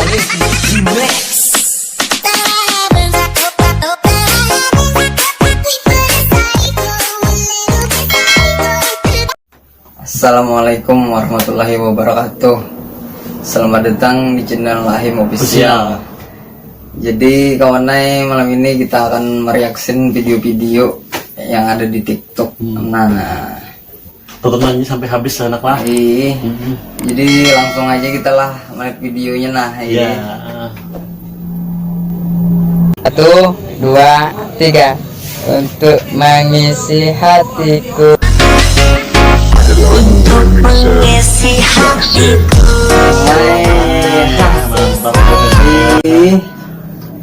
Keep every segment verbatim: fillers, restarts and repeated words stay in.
Assalamualaikum warahmatullahi wabarakatuh. Selamat datang di channel Ahim Official. Jadi kawan ai, malam ini kita akan mereaction video-video yang ada di TikTok. Hmm. Nah, tonton aja sampai habis lah, nak lah. Ih. Hmm. Jadi langsung aja kita lah melihat videonya nah. Ya. Satu, dua, tiga. Untuk mengisi hatiku. Untuk mengisi hatiku. Mantap. Ih.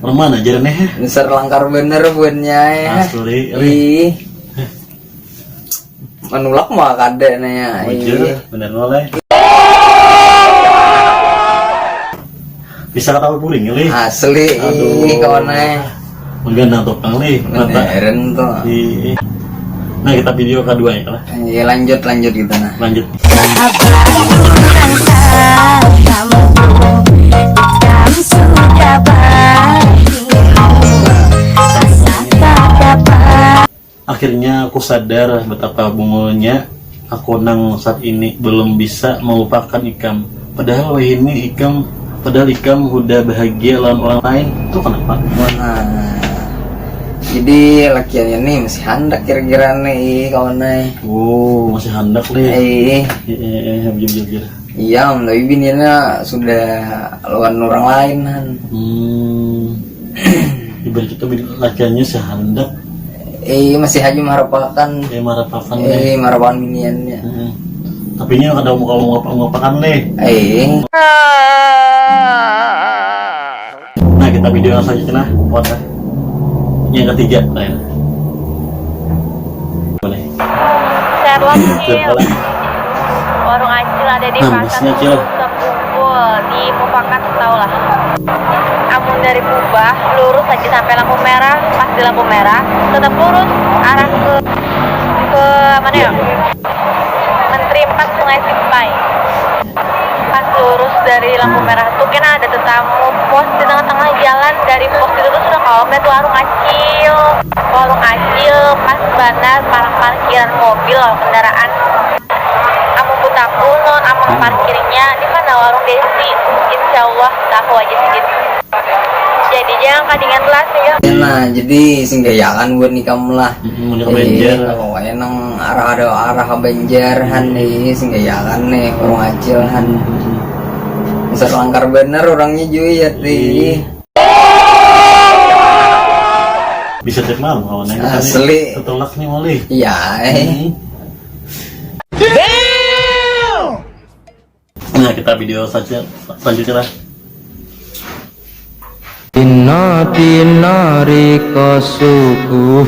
Mana aja nih? Dasar langkar bener buannya ya. Asli. Ih. Manulak mah kada nanya. Bujur, bener nolai. Bisa ketawa puring kali. Asli, ih kawan ai. Menggandang tukang nih. Mata. Beneran tuh. Ih. Nah, kita video kedua ya lah. Iya, lanjut, lanjut kita nah. Lanjut. Akhirnya aku sadar betapa bungulnya aku nang saat ini belum bisa melupakan ikam. Padahal wahini ikam, padahal ikam udah bahagia lawan orang lain. Itu kenapa? Nah, jadi lakiannya nih masih handak kira-kira nih kawan nih. Oh, masih handak nih. Eh, eh, eh, eh, bujur, bujur, bujur. Iya, tapi biniannya sudah lawan orang lain han. Hmm. Ibarat kita lakiannya sehandak. Eh, masih aja marapakan. Eh, marapakan. Eh, marapakan biniannya. Hmm. Tapi ini ada mau kalau mau ngapakan nih. Eh. Nah, kita video yang selanjutnya nah. Buat yang ketiga, nah. Boleh. Sherlock Nih. Warung Acil ada di nah, pasar Sempungkul di Mufakat, tau lah. Amun dari Mubah lurus aja sampai lampu merah, pas di lampu merah tetap lurus arah ke ke mana ya? Menteri empat Sungai Simpai. Pas lurus dari lampu merah tuh kena ada tetamu pos di tengah-tengah jalan. Dari pos itu tuh sudah kawan tuh warung Acil. Warung Acil pas banar parkiran mobil atau kendaraan. Amun betamu non amun parkirnya di mana warung Desi? Insya Allah tahu aja sedikit. Jadi jangan kadingan lah sih ya. Nah, jadi sing gayakan buat nikam lah. Mun ka Banjar. Kalau wae nang arah ada arah ka Banjar han nih, sing gayakan nih warung Acil han. Misal langkar bener orangnya jui ya ti. Bisa tiap malam kawan. Asli. Tetulak nih mulai. Iya. Nah, kita video saja selanjutnya lah. Dina dina riko suku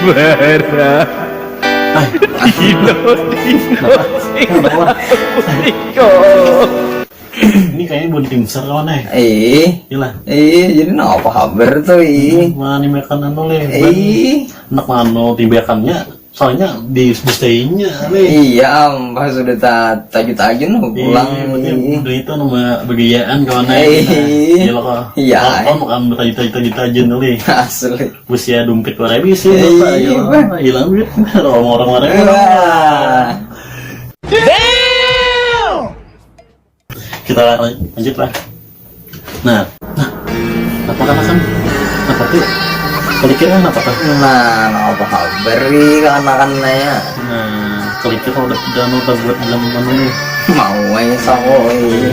bara. Dina dina riko. Ini kayaknya buat tim besar kawan eh. Eh. Iya. Eh, jadi apa kabar tuh ih? Mana makan anu leh. Eh. Nak mana timbakannya? Soalnya di bustainya nih. Iya, pas sudah ta tajun-tajun pulang. Iya, berarti udah itu nama begayaan kawan aja. Iya. Iya loh. Iya. Kau makan tajun-tajun tajun nih. Asli. Usia dompet para bisi. Iya. Hilang duit. Orang-orang mana? Kita lanjut lah. Nah, nah, apa kata kan? Apa tuh? Kelikir kan apa tuh? Nah, nah apa kabar nih kanakan nanya? Nah, kelikir kalau udah udah mau buat dalam mana nih? Mau aja sama ini.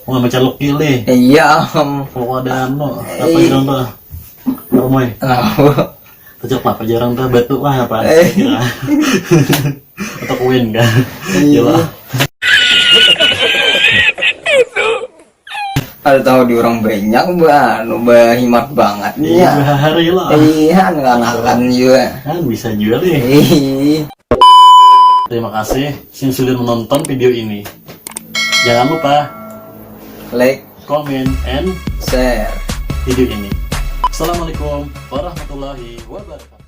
Mau ngambil calok gile. Iya. Pokok ada anu, apa yang contoh? Rumah. Nah, Tajak lah, jarang tuh batu lah apa? Eh. Atau koin kan? Iya. Ada tahu di orang banyak bah, nu bahimat banget nih ya. Iya, hari lah. Iya, anak-anakan juga. Kan bisa juga nih. Terima kasih sing sudah menonton video ini. Jangan lupa like, comment, and share video ini. Assalamualaikum warahmatullahi wabarakatuh.